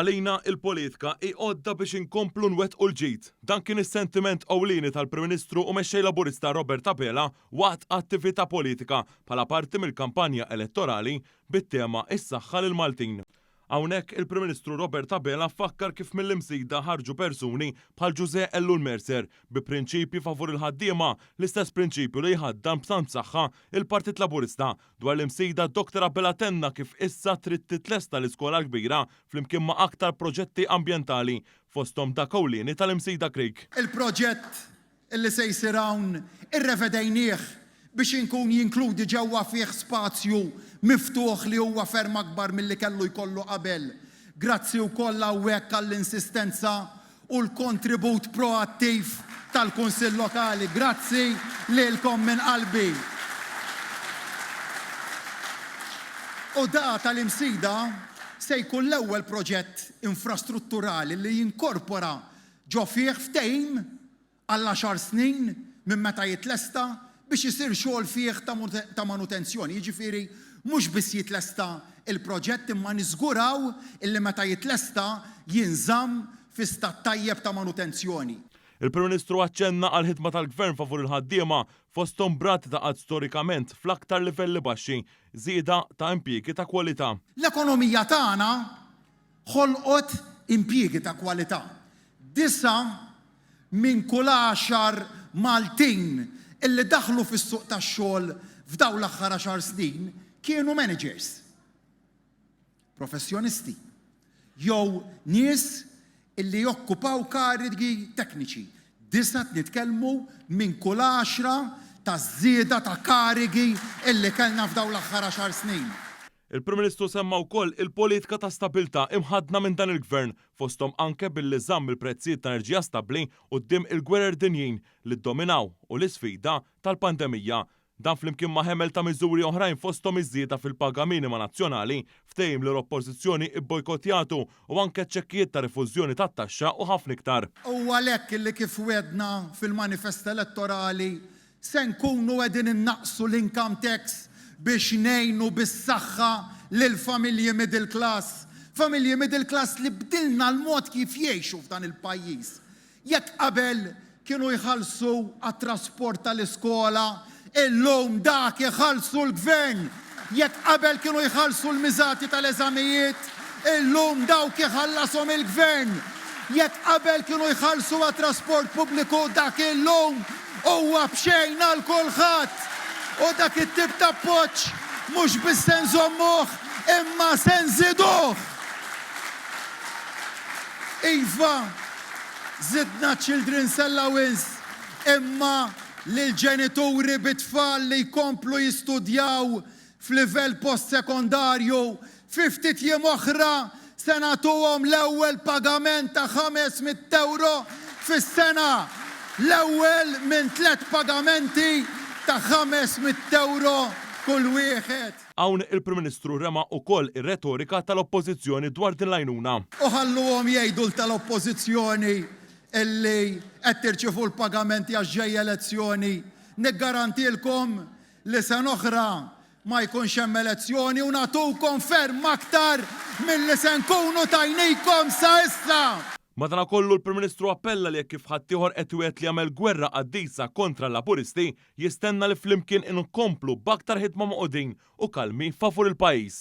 Għalina il-politika hi għodda biex inkomplu nwettqu l-ġid. Dan kien is-sentiment ewlieni tal-Prim Ministru u Mexxej Laburista Robert Abela waqt attività politika bħala parti mill-kampanja elettorali bit-tema Is-Saħħa lill-Maltin. Hawnhekk il-Prim Ministru Robert Abela fakkar kif mill-Imsida ħarġu persuni bħal Ġużè Ellul Mercer bi prinċipji favur il-ħaddiema, l-istess prinċipju li jħaddan b'tant saħħa il-Partit Laburista. Dwar l-Imsida, Dottor Abela tenna kif issa trid titlesta l-iskola l-kbira flimkien ma' aktar proġetti ambjentali, fosthom dak ewlieni tal-Imsida Creek. Il-proġett li se jsir hawn irrevedejnieh biex inkun jinkludi ġewwa fih spazju miftuħ li huwa ferm akbar milli kellu jkollu qabel. Grazzi wkoll hawnhekk għall-insistenza u l-kontribut proattiv tal-Kunsill Lokali. Grazzi lilkom minn qalbi. U da tal-Imsida se jkun l-ewwel proġett infrastrutturali li jinkorpora ġo fih ftehim għal għaxar snin minn meta jitlesta biex isir xogħol fih ta' manutenzjoni. Jiġifieri mhux biss jitlesta l-proġett imma niżguraw illi meta jitlesta jinżamm fi stat tajjeb ta' manutenzjoni. Il-Prim Ministru aċċenna għall-ħidma tal-Gvern favur il-ħaddiema, fosthom b'rati ta' qgħad storikament fl-aktar livelli baxxi, żieda ta' impjiegi ta' kwalità. L-ekonomija tagħna ħolqot impjiegi ta' kwalità. Disgħa minn kull għaxar Maltin illi daħlu fis-suq tax-xogħol f'dawn l-aħħar għaxar snin kienu managers, professjonisti, jew nies illi jokkupaw karigi tekniċi. Disgħa qed nitkellmu minn kull għaxra taż-żieda ta' karigi illi kellna f'dawn l-aħħar għaxar snin. Il-Prim Ministru semma wkoll il-politika ta' stabilità imħaddna minn dan il-Gvern, fosthom anke billi żamm il-prezzijiet ta' enerġija stabbli quddiem il-gwerer dinjin li ddominaw u l-isfida tal-pandemija. Dan flimkien ma' ħemel ta' miżuri oħrajn fosthom iż-żieda fil-paga minima nazzjonali, ftehim li l-Oppożizzjoni ibbojkottjatu u anke ċ-ċekkijiet ta' rifużjoni tat-taxxa u ħafna iktar. Huwa għalhekk li kif wegħdna fil-manifest elettorali Se nkunu qegħdin innaqqsu l-income tax biex ngħinu bis-saħħa lill-familji middle class. Familji middle class li bdilna l-mod kif jgħixu f'dan il-pajjiż. Jekk qabel kienu jħallsu għat-trasport tal-iskola, illum dak iħallsu l-Gvern. Jekk qabel kienu jħallsu l-miżati tal-eżamijiet, illum dawk iħallashom il-Gvern. Jekk qabel kienu jħallsu għat-trasport pubbliku dak illum huwa b'xejn għal kulħadd. U dak it-tip ta' appoġġ mhux biss se nżommuh imma se nżiduh. Iva, żidna ċ-Children's Allowance imma Lill-ġenituri bi tfal li jkomplu jistudjaw f'livell postsekondarju, fi ftit jiem oħra se nagħtuhom l-ewwel pagament ta' 500 ewro fis-sena, l-ewwel minn tlett pagamenti ta' 500 ewro kull wieħed. Hawn il-Prim Ministru rema wkoll ir-retorika tal-Oppożizzjoni dwar din l-għajnuna. U ħalluhom jgħidu 'l tal-Oppożizzjoni illi qed tirċievu l-pagamenti għax ġejja elezzjoni, niggarantilkom li sena oħra ma jkunx hemm elezzjoni u nagħtukom ferm aktar milli se nkunu tajnikom sa issa! Madanakollu l-Prim Ministru appella li hekk kif ħaddieħor qed iwiegħed li jagħmel gwerra qaddisa kontra l-Laburisti, jistenna li flimkien inkomplu b'aktar ħidma magħqudin u kalmi favur il-pajjiż.